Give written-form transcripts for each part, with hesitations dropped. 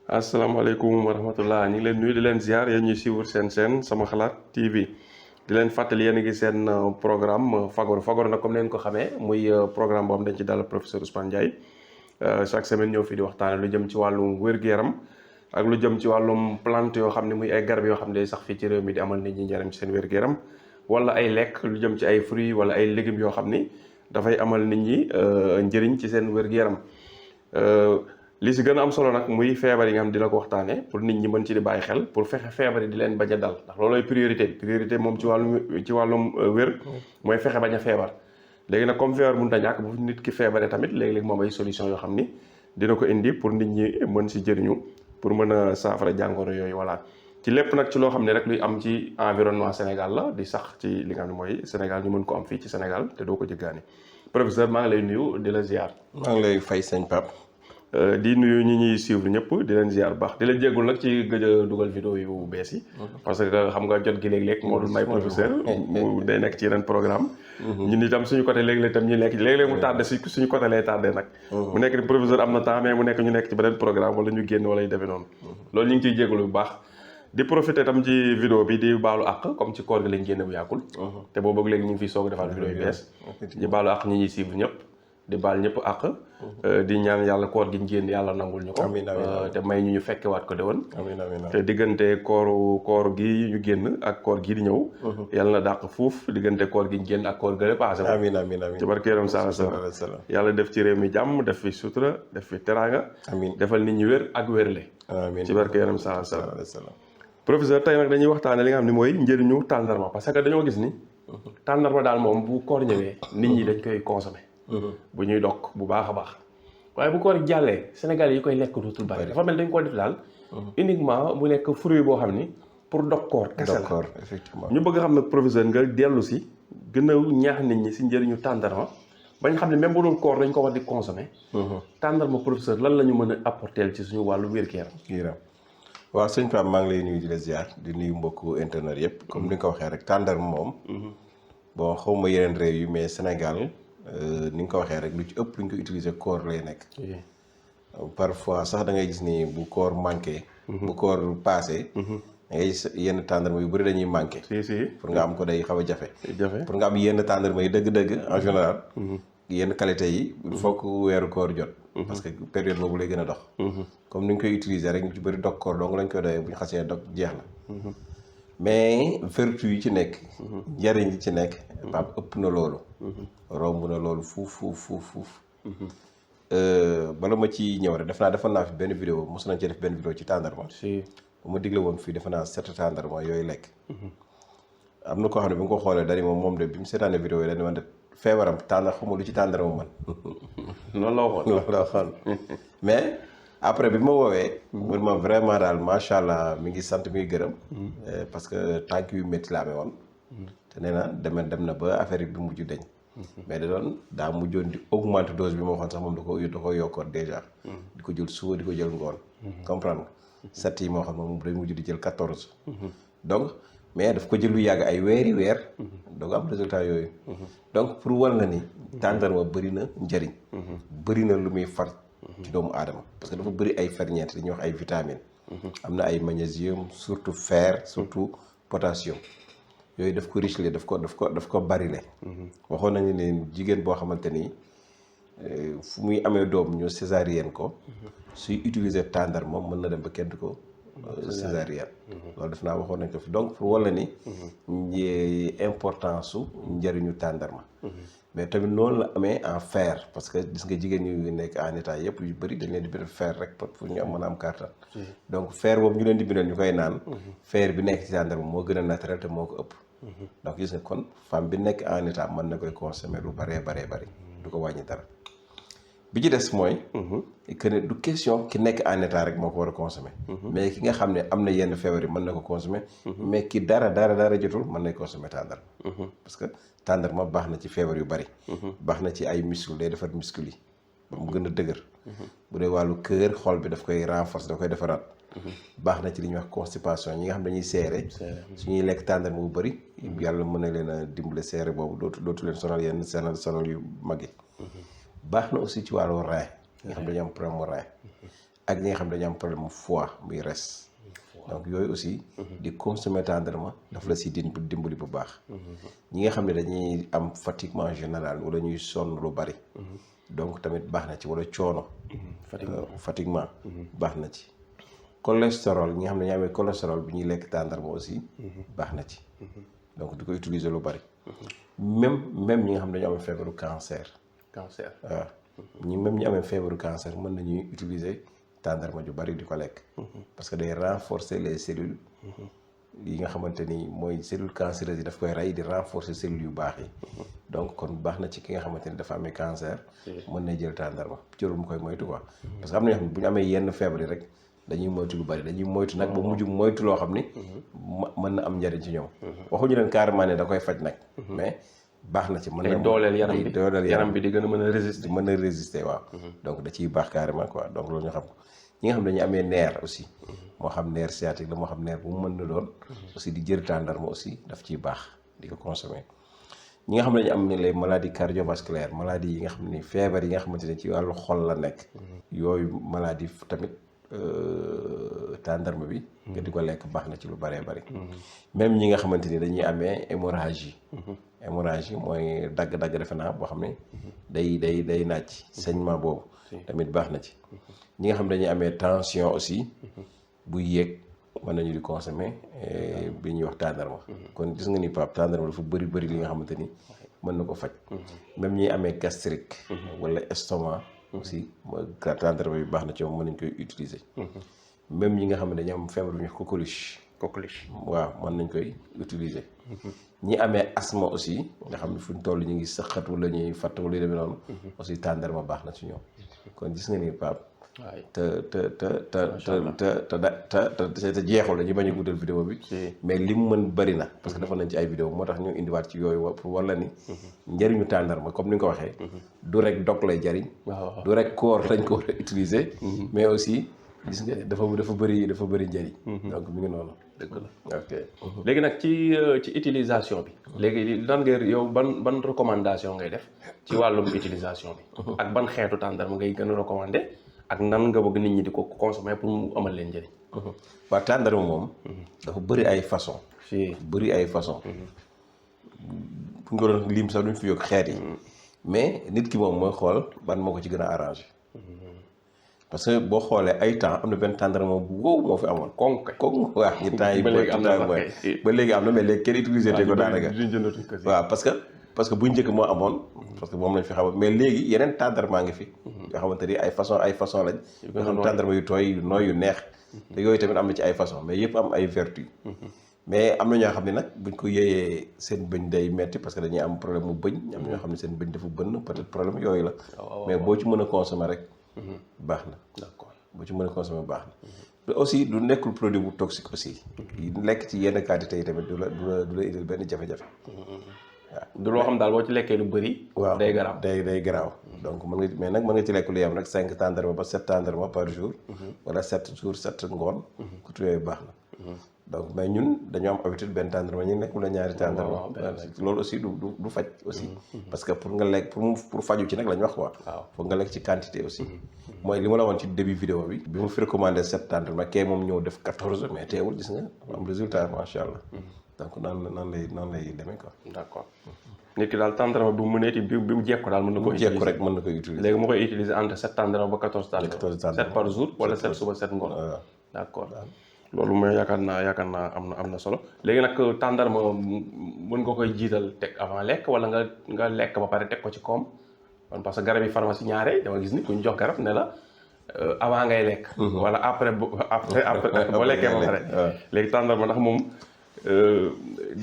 asalaamaaleykum wa rahmatullah ñu ngi leen nuyu di leen ziar yéen ñuy suivre seen chaîne sama xalaat TV di leen fàttali yéen a ngi seen programme Fagoro nag comme leen ko xamee muy programme boo xam dañ ci dalal professeur Ousmane Ndiaye chaque semaine ñëw fii di waxtaane lu jëm ci wàllum wér-gu-yaram ak lu jëm ci wàllum plante yoo xam ne muy ay garab yoo xam ne sax fii ci réew mi di amal nit ñi njëriñ ci seen wér-gu-yaram wala ay lekk lu jëm ci ay fruits wala ay légumes yoo xam ni dafay amal nit ñi njëriñ ci seen wér-gu-yaram li si gën a am solo nag muy feebar yi nga xam dina ko waxtaanee pour nit ñi mën ci di bàyyi xel pour fexe feebar yi di leen bañ a dal ndax loolooy priorité moom ci wàllum wér mooy fexe bañ a feebar. léegi nag comme feebar mënut a ñàkk bu nit ki feebaree tamit léegi-léegi moom ay solution yoo xam ni dina ko indi pour nit ñi mën si jëriñu pour mën a saafara jàngoro yooyu voilà. ci lépp nag ci loo xam ne rek luy am ci environnement Sénégal la di sax ci li nga xam ne mooy Sénégal ñu mën ko am fii ci Sénégal te doo ko jëggaani professeur maa ngi lay nuyu di la ziar. maa ngi lay fay sëñ Pape. di nuyu ñi ñuy suivre ñëpp di leen ziar bu baax di leen jéggul nag ci gëj a dugal vidéo yu bees yi. parce que xam nga jot gi léeg-léeg moo dul may professeur mu day nekk ci yeneen programme ñun itam suñu côté léeg-léeg itam ñu nekk léeg-léeg mu tardé suñu côté lay tardé nag. mu nekk ni professeur am na temps mais mu nekk ñu nekk ci beneen programme wala ñu génn wala ñu defee noonu. loolu ñu ngi ciy jégalu bu baax. di profité tam ci vidéo bi di baalu àq comme ci koor gi lañ génne bu yàggul. te boobu ak léegi ñu ngi fiy soog a defaat vidéo yu bees. di baalu àq ñi ñuy suivre ñëpp. di baal ñëpp àq. di ñaan yàlla koor gi ñu génn yàlla nangul ñu ko. te may ñu fekkewaat ko déwén. te diggante koor gi ñu génn ak koor gii di ñëw. yàlla na dàq fuuf diggante koor gi ñu génn ak koor gële paase. ci barke Yonent sallallahu alayhi wasallam yàlla def ci réew mi jàmm def fi sutura def fi teraanga. defal nit ñi wér ak wérle. ci barke Yonent sallallahu alayhi wasallam professeur tey nag dañuy waxtaane li nga xam ne mooy njëriñu tàndarma parce que dañoo gis ni. tàndarma daal moom bu koor ñëwee nit ñi dañ koy consommer. bu ñuy dokk bu baax a baax. waaye bu koor jàllee Sénégal yi koy lekk dootul bari dafa mel dañ ko def daal. uniquement mu nekk fruit boo xam ni pour dog koor kese la effectivement ñu bëgg a xam nag professeur nga dellu si gën a ñaax nit ñi si njëriñu tàndarma bañ xam ne même bu dul koor dañ ko war di consommer. tàndarma professeur lan la ñu mën a apporter ci suñu wàllu wér-gu-yaram. waaw sëñ Pape maa ngi lay nuyu di la ziar di nuyu mbokku internet yëpp comme ni nga ko waxee rek tàndarma moom. bon xaw ma yeneen réew yi mais Sénégal. ni nga ko waxee rek lu ci ëpp lu ñu ko utiliser koor lay nekk. parfois sax da ngay gis ni bu koor manqué. bu koor passé. da ngay gis yenn tàndarma yu bëri dañuy manqué. pour nga am ko day xaw a jafe. pour nga am yenn tàndarma yi dëgg-dëgg en général. yenn qualité yi. il faut que weeru koor jot. parce que période boobu lay gën a dox. comme ni ñu koy utiliser rek ñu ci bëri dog koor dong lañ koy doyee bu ñu xasee dog jeex na. mais vertu yi ci nekk. njariñ yi ci nekk. Pape ëpp na loolu. romb na loolu fuuf. bala ma ci ñëw rek defoon naa fi benn vidéo mos nañ ci def benn vidéo ci tàndarma. bu ma digle woon fii defe naa 7 tàndarma yooyu lekk. am na koo xam ne bi nga ko xoolee dañu moom de bi mu seetaanee vidéo yi dañu man de feebaram xamul lu ci tàndarma man. loolu la waxoon mais. après bi ma woowee. mun ma vraiment daal macha allah mi ngi sant mi ngi gërëm. parce que tànk yu métti la amee woon. te nee na dem na ba affaire bi mujj deñ mais daa mujjoon di augmenter dose bi ma waxoon sax moom da ko yokkoon déjà. di ko jël suba di ko jël ngoon. comprendre nga 7 yi moo xam ne moom day mujj di jël 14. donc mais daf ko jël lu yàgg ay weer. donc am résultat yooyu. donc pour war na ni. tàndarma bëri na njëriñ. bëri na lu muy far. ci doomu aadama parce que dafa bëri ay ferñeent dañuy wax ay vitamines. am na ay magnésium surtout fer surtout potassium yooyu daf ko riche daf ko bari le waxoon nañu ne jigéen boo xamante ni fu muy amee doom ñu césarienne ko suy utiliser tàndarma mën na dem ba kenn du ko césarienne loolu def naa waxoon nañ ko fi donc pour wala ni importance su njëriñu tàndarma mais tamit noonu la amee en fer parce que gis nga jigéen ñu nekk en état yëpp yu bëri dañ leen di bindal fer rek pour ñu mën a am kàttan donc fer boobu ñu leen di bindal ñu koy naan fer bi nekk ci tàndarma moo gën a naturel te moo ko ëpp donc gis nga kon femme bi nekk en état mën na koy consommer lu baree bëri du ko wàññi dara bi ci des mooy que ne du question ki nekk en état rek moo ko war a consommer mais ki nga xam ne am na yenn feebar yi mën na ko consommer mais ki dara jotul mën na consommer tàndarma parce que tàndarma baax na ci feebar yu bari baax na ci ay muscle day defar muscle yi ba mu gën a dëgër bu dee wàllu cœur xol bi daf koy renforcer daf koy defaraat baax na ci li ñuy wax constipation ñi nga xam dañuy seere suñuy lekk tàndarma bu bari yàlla mën na leen a dimbale seere boobu dootu leen sonal yenn sonal yu mag yi baax na aussi ci wàllu rein nga xam dañu am problème mu rein ak ñi nga xam ne dañu am problème mu foie muy res. donc yooyu aussi di consommer tàndarma daf la si dimbali bu baax. ñi nga xam ne dañuy am fatiguement général wala ñuy sonn lu bari. donc tamit baax na ci wala coono. fatiguement baax na ci. cholestérol ñi nga xam ne ñoo amee cholestérol bi ñuy lekk tàndarma aussi baax na ci. donc di ko utiliser lu bari. même ñi nga xam ne dañoo amee feebaru cancer. waaw même ñi amee feebaru cancer mën nañuy utiliser tàndarma ju bari di ko lekk. parce que day renforcer les cellules. yi nga xamante ni mooy cellule cancéreuse yi daf koy rey di renforcer cellules yu baax yi. donc kon baax na ci ki nga xamante ni dafa amee cancer. mën na jël tàndarma jërul mu koy moytu quoi. parce que am na ñoo xam ne bu ñu amee yenn feebar yi rek dañuy moytu lu bari dañuy moytu nag ba mujj moytu loo xam ni. mën na am njariñ ci ñoom. waxuñu leen carrément ne da koy faj nag. mais baax na ci mën na dooleel yaram bi di gën a mën a résister. mën na résister waaw. donc da ciy baax carrément quoi donc loolu ñu xam ko ñi nga xam ne dañu amee nerf aussi. moo xam nerf sciatique la moo xam nerf bu mu mën na doon. aussi di jël tàndarma aussi daf ciy baax di ko consommer. ñi nga xam ne dañu am les maladies cardiovasculaires maladies yi nga xam ne feebar yi nga xamante ne ci wàllu xol la nekk. yooyu maladie tamit tàndarma bi. nga di ko lekk baax na ci lu bëree bëri. même ñi nga xamante ni dañuy amee hémorragie. hémorragie mooy dagg-dagg defe naa boo xam ne. day naaj saignement boobu. tamit baax na ci. ñi nga xam dañuy amee tension aussi. buy yéeg mën nañu di consommer bi ñuy wax tàndarma. kon gis nga ni Pape tàndarma dafa bëri li nga xamante ni mën na ko faj. même ñi amee gastrique. wala estomac. aussi tàndarma bi baax na ci moom mën nañ koy utiliser. même ñi nga xam ne dañu am feebar bu ñuy wax coqueluche. waaw mën nañ koy utiliser. ñi amee asthme aussi nga xam ne fu ñu toll ñu ngi sëqat wala ñuy fatt wala yu demee noonu. aussi tàndarma baax na ci ñoom. kon gis nga ni Pape. te jeexul la ñu bañ a guddal vidéo bi. mais li mu mën bëri na. parce que dafa nañ ci ay vidéo moo tax ñu indiwaat ci yooyu pour wala ni. njëriñu tàndarma comme ni nga ko waxee. du rek dog lay jariñ. du rek koor lañ ko war a utiliser. mais aussi gis nga dafa bëri njëriñ. donc mi ngi noonu. dëgg la ok léegi nag ci utilisation bi. léegi lan nga yow ban recommandation ngay def ci wàllum utilisation bi. ak ban xeetu tàndarma ngay gën a recommander. ak nan nga bëgg nit ñi di ko consommer pour mu amal leen njëriñ. waaw tàndarma moom. dafa bëri ay façon bëri ay façon bu ñu ko doon lim sax duñ fi yokk xeet yi. mais nit ki moom mooy xool ban moo ko ci gën a arrangé. parce que boo xoolee ay temps am na benn tàndarma bu wow moo fi amoon. kon waaw ñi temps yi. ba léegi am na mais léegi kenn utilisé te ko daanaka. waaw parce que bu njëkk moo amoon. parce que moom lañ fi xam mais léegi yeneen tàndarma ngi fi. yoo xamante ni ay façon lañ. yoo xam tàndarma yu tooy yu nooy yu neex. te yooyu tamit am na ci ay façon mais yëpp am ay vertu. mais am na ñoo xam ne nag buñ ko yéeyee seen bëñ day metti parce que dañuy am problème mu bëñ. am na ñoo xam ne seen bëñ dafa bënn peut-être problème yooyu la. mais boo ci mën a consommer rek. baax na. d'accord boo ci mën a consommer baax na. aussi du nekkul produit bu toxique aussi. lekk ci yenn quantité yi tamit du la indil benn jafe-jafe. waaw du loo xam daal boo ci lekkee lu bëri. waaw day garaaw day garaaw. donc mën nga ci lekk lu yem rek 5 tàndarma ba 7 tàndarma par jour. wala 7 jours 7 ngoon. ku yooyu baax na. donc mais ñun dañoo am habitude benn tàndarma ñu nekk wala ñaari tàndarma. loolu aussi du faj aussi. parce que pour nga lekk pour faju ci nag la ñu wax quoi. foog nga lekk ci quantité aussi. mooy li ma la woon ci début vidéo bi. bi ma fi recommandé 7 tàndarma kee moom ñëw def 14 mais teewul gis nga am résultat macha allah. donc nan lay demee quoi. d'accord nit ki daal tàndarma bi mu mëneeti bi mu jekku daal mën na ko utiliser. jekku rek mën na koy utiliser. léegi mu koy utiliser entre 7 tàndarma ba 14 tàndarma. 7 par jour wala 7 suba 7 ngoon. d'accord loolu mooy yaakaar naa am na solo. léegi nag tàndarma mën nga koy jiital teg avant lekk wala nga lekk ba pare teg ko ci koom kon parce que garab yi pharmacie ñaare dama gis ni ku ñu jox garab ne la avant ngay lekk. wala après boo lekkee ba pare. léegi tàndarma ndax moom.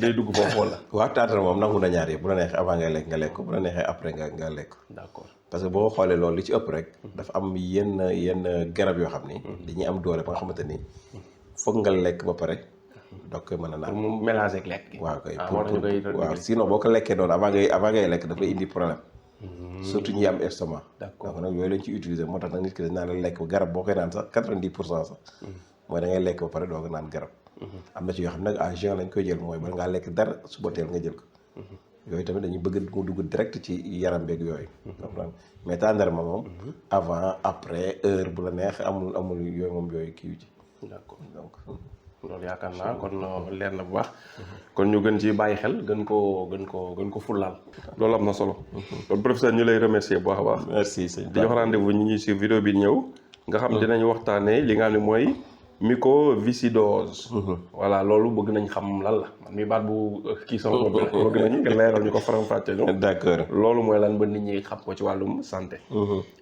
day dugg foofu wala. waaw tàndarma moom nangu na ñaar yi bu la neexee avant ngay lekk nga lekk bu la neexee après nga lekk. d'accord parce que boo xoolee loolu li ci ëpp rek. dafa am yenn garab yoo xam ni. dañuy am doole ba nga xamante ni foog nga lekk ba pare doog koy mën a naan. pour mu mélanger ak lekk gi. waaw kay waaw sinon boo ko lekkee noonu avant ngay lekk dafay indi problème. surtout ñi am estomac. d'accord donc nag yooyu lañ ci utiliser moo tax nag nit ki dañ naan la lekk garab boo koy naan sax 90% sax. mooy da ngay lekk ba pare doog a naan garab. am na ci yoo xam ne nag à jeun lañ koy jël mooy bala ngaa lekk dara suba teel nga jël ko. yooyu tamit dañuy bëgg mu dugg direct ci yaram beeg yooyu. mais tàndarma moom. avant après heure bu la neex amul yooyu moom yooyu kii ci. d'accord donc loolu yaakaar naa kon leer na bu baax. kon ñu gën ci bàyyi xel gën ko fullaal. loolu am na solo. kon professeur ñu lay remercier bu baax a baax. merci sëñ di jox rendez-vous ñi ñuy suivre vidéo bi ñëw. nga xam dinañ waxtaanee li nga xam ne mooy mucoviscidose. voilà loolu bëgg nañ xam lan la man mi baat bu kii sama bopp la bëgg nañ nga leeral ñu ko faram-fàcce ñu. d'accord loolu mooy lan ba nit ñi xam ko ci wàllum santé.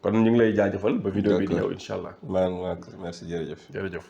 kon ñu ngi lay jaajëfal ba vidéo bi di ñëw incha allah. merci jërëjëf.